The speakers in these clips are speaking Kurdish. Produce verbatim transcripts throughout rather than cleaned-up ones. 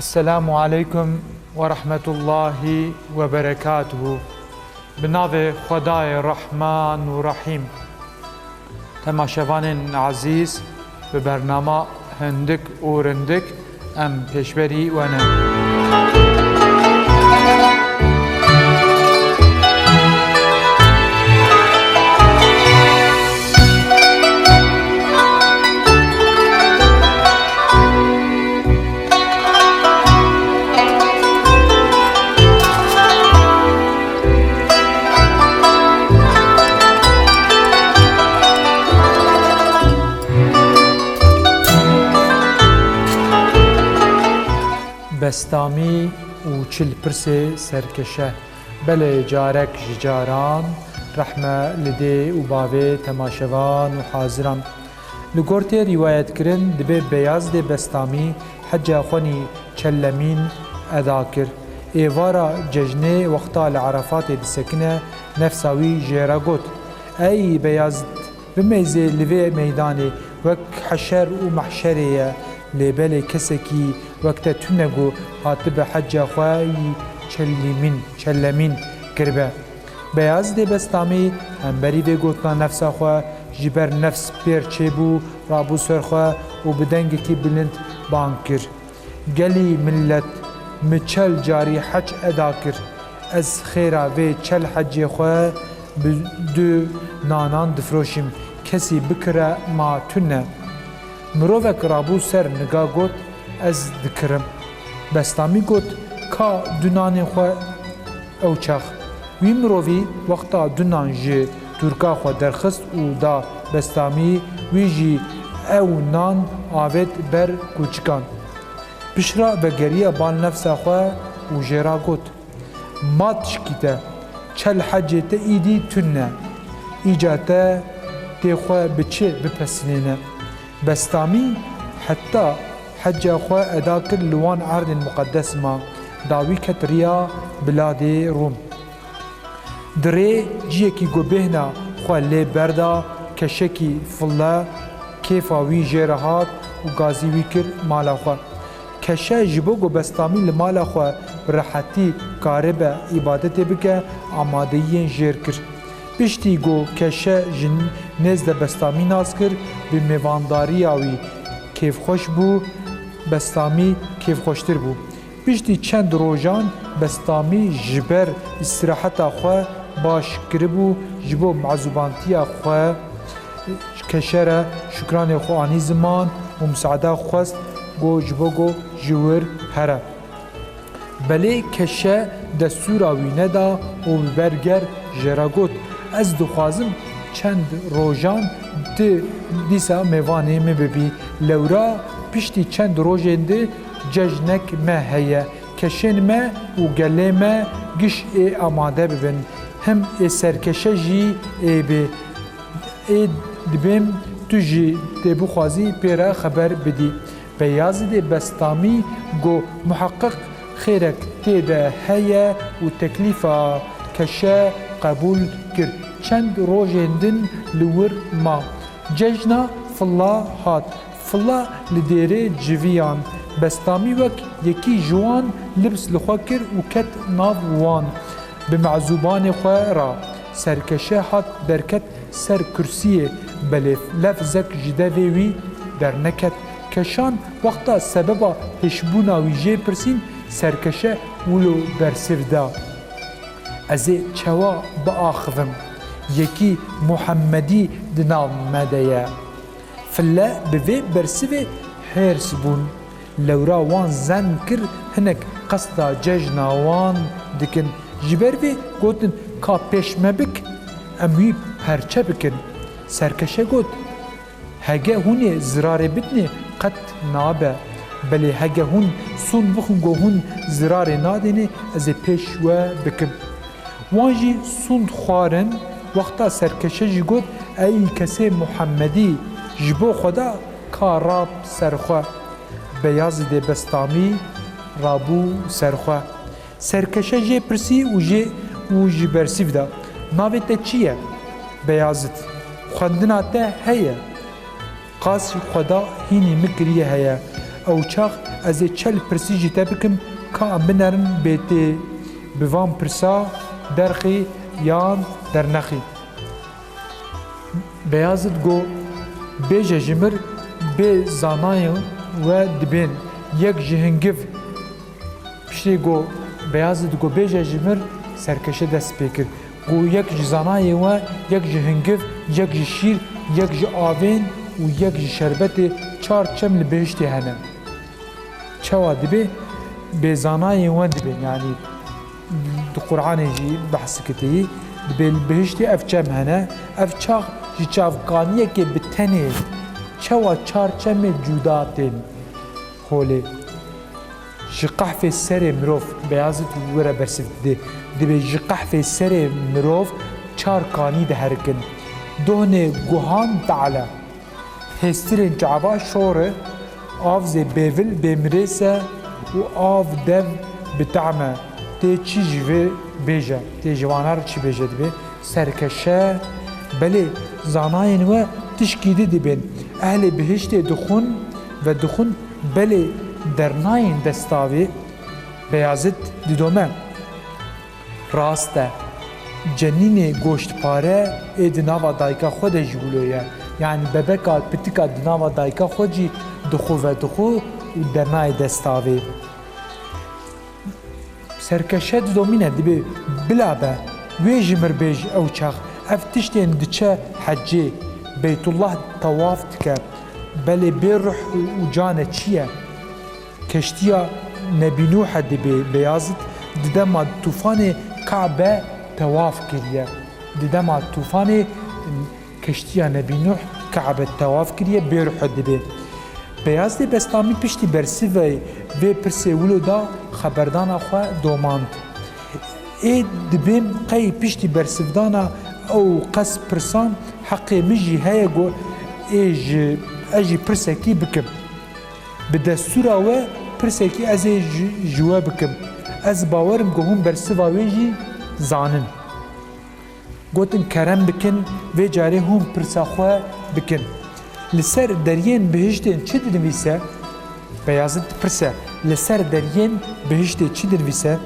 Esselamu aleykum ve rahmetullahi ve berekatuhu. Bi navê Xwedayê Rehman û Rehîm. Temaşevanên ezîz, bi bernama Hindik û Rindik em pêşberî we ne. Bestamî û çil pirsê serkeşe. Belê carek ji caran, rehme li dê û bavê temaşevan û haziran. Li gor tê rîwayetkirin, dibê Beyazidê Bestamî heca xwenî çellemîn eda kir. Êvara cejnê wexta li Erefatê disekine, nefsa wî jê re got, Ey Beyazid, bimeyzê li vê meydanê, wek heşer û mehşerê ye, lê belê kesekî wek te tune ku hatibe heca xwe yî çellimîn, çellemîn kiribe. Beyazidê Bestamî hemberî vê gotina nefsa xwe ji ber nefs pêr çêbû, rabû ser xwe û bi dengekî bilind bang kir, Gelî millet, min çel carî hec eda kir. Ez xêra vê çel hecê xwe bi du nanan difroşim, kesî bikire ma tune. Mirovek rabû ser niga got, Ez dikirim. Bestamî got, Ka du nanên xwe ew çax. Wî mirovî wexta du nan ji tûrka xwe derxist û da Bestamî, wî jî ew nan avêt ber kûçikan. Pişra vegeriya bal nefsa xwe û jê ra got, Ma tişkî te, çel hecê te îdî tune. Îca te tê xwe bi çi bipesinêne? Bestamî heta heca xwe eda kir li wan erdên muqedes ma, dawî ket riya biladê Rûm. Di rê ciyekî ku bêhna xwe lê berda, keşekî fille, kêfa wî jê re hat û gazî wî kir mala xwe. Keşe ji bo ku Bestamî li mala xwe bi rehetî karibe îbadetê bike, amadeyiyên jêr kir. Piştî ku Keşe ji nêz de Bestamî nas kir, bi mêvandariya wî kêfxweş bû, Bestamî kêfxweştir bû. Piştî çend rojan Bestamî ji ber îstiraheta xwe baş kiribû, ji bo mezûbantiya xwe Keşe re şukranê xwe anî ziman û misaada xwest ku ji bo ku ji wir here. Belê Keşe destûra wî neda û bi ber ger jê re got, Ez dixwazim çend rojan tu dîsa mêvanê min bibî. Lewra piştî çend rojên di cejnek me heye. Keşên me û gelê me giş ê amade bibin. Him ê serkeşe jî ê bê. Ê dibêm tu jî tê bixwazî pê re xeber bidî. Beyazidê Bestamî got, Muheqeq xêrek tê de heye û teklîfa Keşe qebûl kir. Çend rojên din li wir ma. Cejna filla hat. Filla li dêrê civiyan. Bestamî wek yekî ji wan libs li xwe kir û ket nav wan. Bi mezûbanê xwe re serkeşe hat derket ser kursiyê, belê lefzek ji devê wî derneket. Keşan wexta sebeba hişbûna wî jê pirsîn, serkeşe wilo bersiv da. Ez ê çawa biaxivim? Yekî Muhemmedî di nav me de ye. Fille bi vê bersivê hêrs bûn. Lewra wan zen kir, hinek qesta cejna wan dikin. Ji ber vê gotin, Ka pêş me bik, em wî perçe bikin. Serkeşe got, Hege hûn ê zirarê bidinê qet nabe. Belê hege hûn sûnd bixwin ku hûn zirarê nadênê, ez ê pêş we bikim. Wan jî sûnd xwarin, wexta serkeşe jî got, Ey kesê Muhemmedî, ji bo Xweda ka rab ser xwe. Beyazidê Bestamî rabû ser xwe. Serkeşe jê pirsî û jê û ji bersîv da, Navê te çi ye? Beyazid, Xwendina te heye? Qas Xweda hînî min kiriye heye. Ew çax ez ê çel pirsî ji te bikim, ka em binerin bê tê bi van pirsa derxî yan dernexî. Beyazid got, bêje ji mir bê zanayên we dibên, yek ji hingiv. Piştî got, Beyazid got, bêje ji mir, serkeşe dest pê kir. Got, yek ji zanayên we, yek ji hingiv, yek ji şîr, yek ji avên û yek ji şerbetê, çar çem li bihiştê hene. Çawa dibê? Bê zanayên we dibên, yanî di Qur'anê jî behs kiteyî, dibê li bihiştê ev çem hene, ev çax ji çavkaniyekê bi tenê, çawa çar çemê cuda tên holê. Ji qehfê serê mirov, Beyazid were bersiv didê, dibê ji qehfê serê mirov çar kanî diherikin. Dohnê guhan te'le. Hêstirên çava şor e, av zê bêvil bêmirês e û av dev bi te'm e. Tê çi ji vê bêje? Tê ji vana re çi bêje dibê? Serkeşe, belê zanayên we tişkî di dibên. Ehlê bihiştê dixwin ve dixwin, belê dernayên destavê. Beyazid didome. Rast e. Cenînê goştpare ê di nava dayika xwe de jî wilo ye. Yanî bebeka, pitika di nava dayika xwe jî dixwe ve dixwe û dernayê destavê. Serkeşe didomîne, dibê, bila be, wê ji mir bêj ew çax, ev tiştên diçe hecê, Beytullah tewaf dike, belê bê ruh û, û cane çi ye? Keştiya Nebî Nûhe dibê Beyazid di dema tûfanê Kabe tewaf kiriye. Di dema tûfanê keştiya Nebî Nûh Kabe tewaf kiriye, bê ruh dibê. Beyazdê Bestamî piştî bersivê vê pirsê wilo da xeberdana xwe domand. Ê dibêm qey piştî bersivdana ew qas pirsan heqê min jî heye ku ê ji, ez jî pirsekî bikim. Bi destûra we pirsekî ez ê ji, ji we bikim. Ez bawer im ku hûn bersiva wê jî zanin. Gotin, kerem bikin, vê carê hûn pirsa xwe bikin. Li ser deriyên bihiştê çi dinivîse? Beyazid dipirse, li ser deriyên bihiştê çi dinivîse?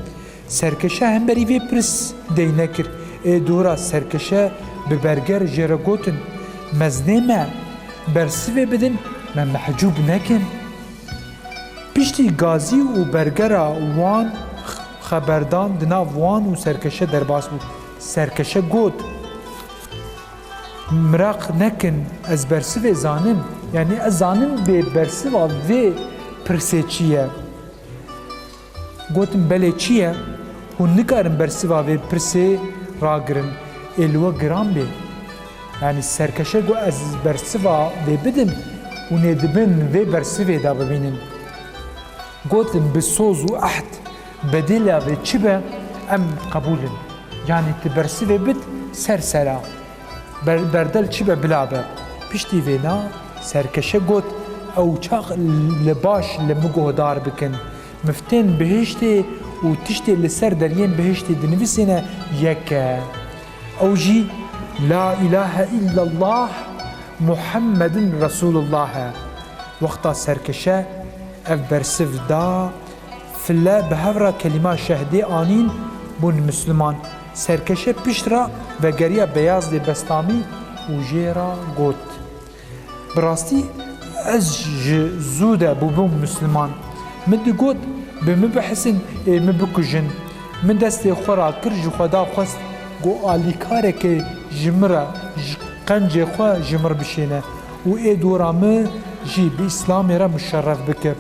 Serkeşe hemberî vê pirs dey nekir. Ê dora serkeşe bi berger jê re gotin, mezinê me bersivê bidin, me mehcûb nekin. Piştî gazî û bergera wan xeberdan di nav wan û serkeşe derbas bû. Serkeşe got, miraq nekin, ez bersivê zanim. Yanî ez zanim bê bersiva vê pirsê çi ye. Gotin, belê çi ye? Hûn nikarin bersiva vê pirsê ragirin. Ê li we giran bê. Yanî serkeşe got, ez bersiva vê bidim, hûn ê di bin vê bersivê de bimînin. Gotin, bi soz û ehd, bedêla vê çi be, em qebûl in. Yanî tu bersivê bid ser sera. Ber-, berdel çi be bila be. Piştî vêna serkeşe got, ew çax li baş li min guhdar bikin. Miftên bihiştê û tiştê li ser deriyên bihiştê dinivîsîne yek e. Ew jî, La îlahe îllallah Muhammedun Resulullah e. Wexta serkeşe ev bersiv da, file bi hev re kelîma şehdê anîn, bûn misliman. Serkeşe pişt re vegeriya Beyazdê Bestamî û jê re got, Bi rastî ez ji zû de bûbûm misliman. Min digot, bi min bihesin, ê min bikujin. Min destê xwe rakir, ji Xweda xwest, got, alîkareke ji min re, ji qencê xwe ji min re bişêne û ê dora min jî bi Îslamê re muşerref bike.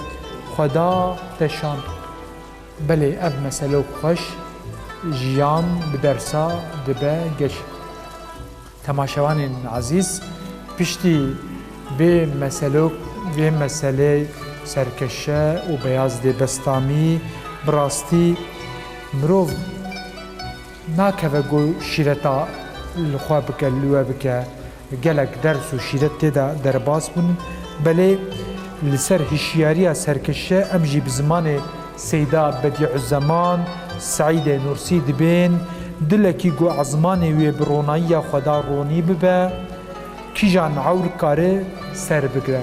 Xweda te şand. Belê ev meselok xweş, jiyan bi dersa dibe geş. Temaşevanên ezîz, piştî vê meselok, vê meselê serkeşe û Beyazdê Bestamî, bi rastî mirov nakeve ku şîreta li xwe bike, li we bike. Gelek ders û şîret tê de derbas bûn. Belê li ser hişyariya serkeşe em jî bi zimanê Seyda Bedîuzzeman, Seîdê Nûrsî dibên, dilekî ku ezmanê wê bi ronayiya Xweda ronî bibe, kîjan ewr kare ser bigire.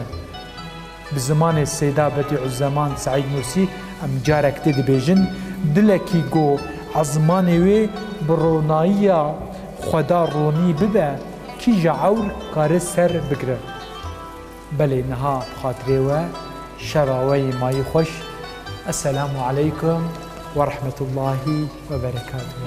Bi zimanê Seyda Bedîuzzeman Seîd Nûrsî em carek dî dibêjin, dilekî ku ezmanê wê bi ronayiya Xweda ronî bibe, kîja ewr kare ser bigire. Belê niha bi xatirê we, şeva we yê mayî xweş. Esselamu aleykum we rahmetullahî we berekatuhu.